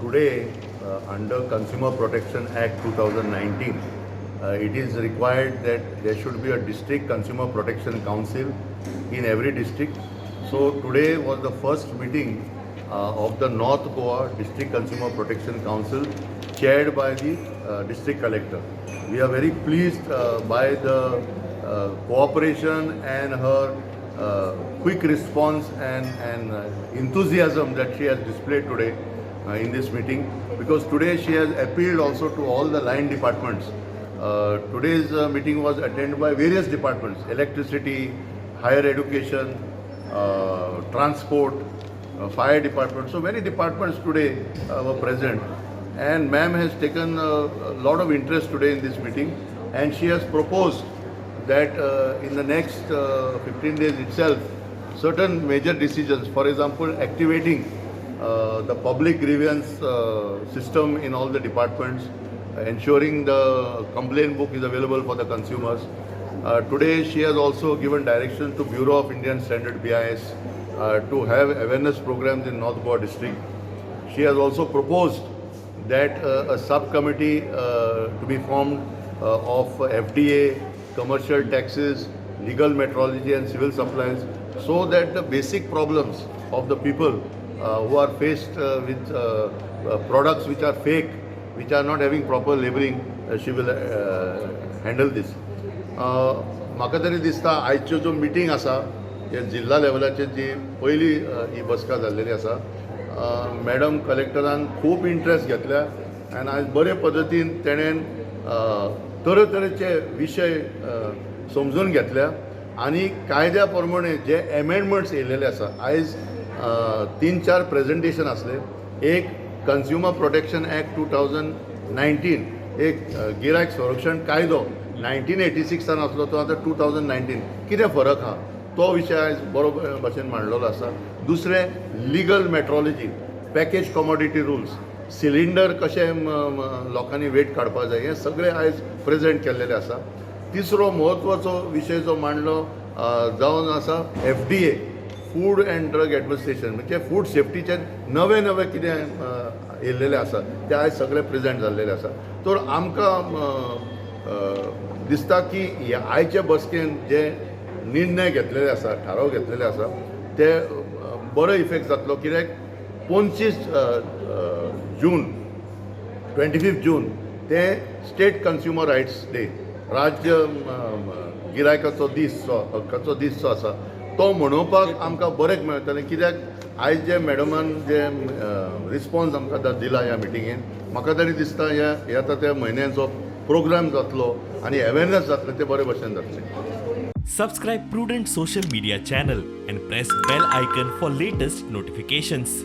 Today, under Consumer Protection Act 2019, it is required that there should be a district consumer protection council in every district. So today was the first meeting of the North Goa District Consumer Protection Council, chaired by the district collector. We are very pleased by the cooperation and her quick response and enthusiasm that she has displayed today in this meeting, because today she has appealed also to all the line departments. Today's meeting was attended by various departments: electricity, higher education, transport, fire department. So many departments today were present. And ma'am has taken a lot of interest today in this meeting, and she has proposed that in the next 15 days itself, certain major decisions, for example, activating the public grievance system in all the departments, ensuring the complaint book is available for the consumers. Today she has also given direction to Bureau of Indian Standard, BIS, to have awareness programs in North Goa district. She has also proposed that a subcommittee to be formed of FDA, commercial taxes, legal metrology and civil supplies, so that the basic problems of the people who are faced with products which are fake, which are not having proper labeling, she will handle this. म्हाका तरी दिसता, आयच्यो ज्यो meeting आसा, हे जिल्हा लेवलाचेर जी पयली ही बसका जाल्लेली आसा, मॅडम कलेक्टरान खूब इंट्रस्ट घेतल्या आनी आयज बरे पद्दतीन तेणेन तरेतरेचे विशय समजून घेतल्या आनी कायद्या प्रमाणे जे एमेंडमेंट्स येयलेले आसा, आयज तीन चार प्रेजेंटेशन आसले. एक Consumer Protection Act 2019, एक गिरायक संरक्षण कायदो 1986 आसलो, तो आतां 2019 कितें फरक आहा, तो विशय आयज बरो भशेन मांडलेलो आसा. दुसरें, legal metrology, package commodity rules, cylinder कशें लोकांनी वेट काडपाक जाय, हें सगळें आयज प्रेजेंट केल्लेलें आसा. तिसरो म्हत्वाचो विशय जो मांडलो जावन आसा, FDA, Food and Drug Administration, म्हणजे फूड सेफ्टीचे नवे नवे कितें येयल्लेले आसा, ते आयज सगळे प्रेजेंट जाल्लेले आसा. तर आमकां दिसता की ह्या आयचे बसकेन जे निर्णय घेतलेले आसा, थाराव घेतलेले आसा, ते बरो इफेक्ट जातलो, कित्याक 25 जून, 25 जून ते स्टेट कन्ज्युमर रायट्स डे, राज्य गिरायकाचो दीस जो, हक्काचो दीस जो आसा, तो मनोवपाक आमकां बरें मेळटलें, कित्याक आयज जे मॅडमान जे रिस्पॉन्स आमकां आतां दिला ह्या मिटिंगेन, म्हाका तरी दिसता ह्या येता त्या म्हयन्याचो प्रोग्राम जातलो आनी अवेरनस जातलें, तें बरे भशेन जातलें. Subscribe Prudent Social Media channel and press bell icon for latest notifications.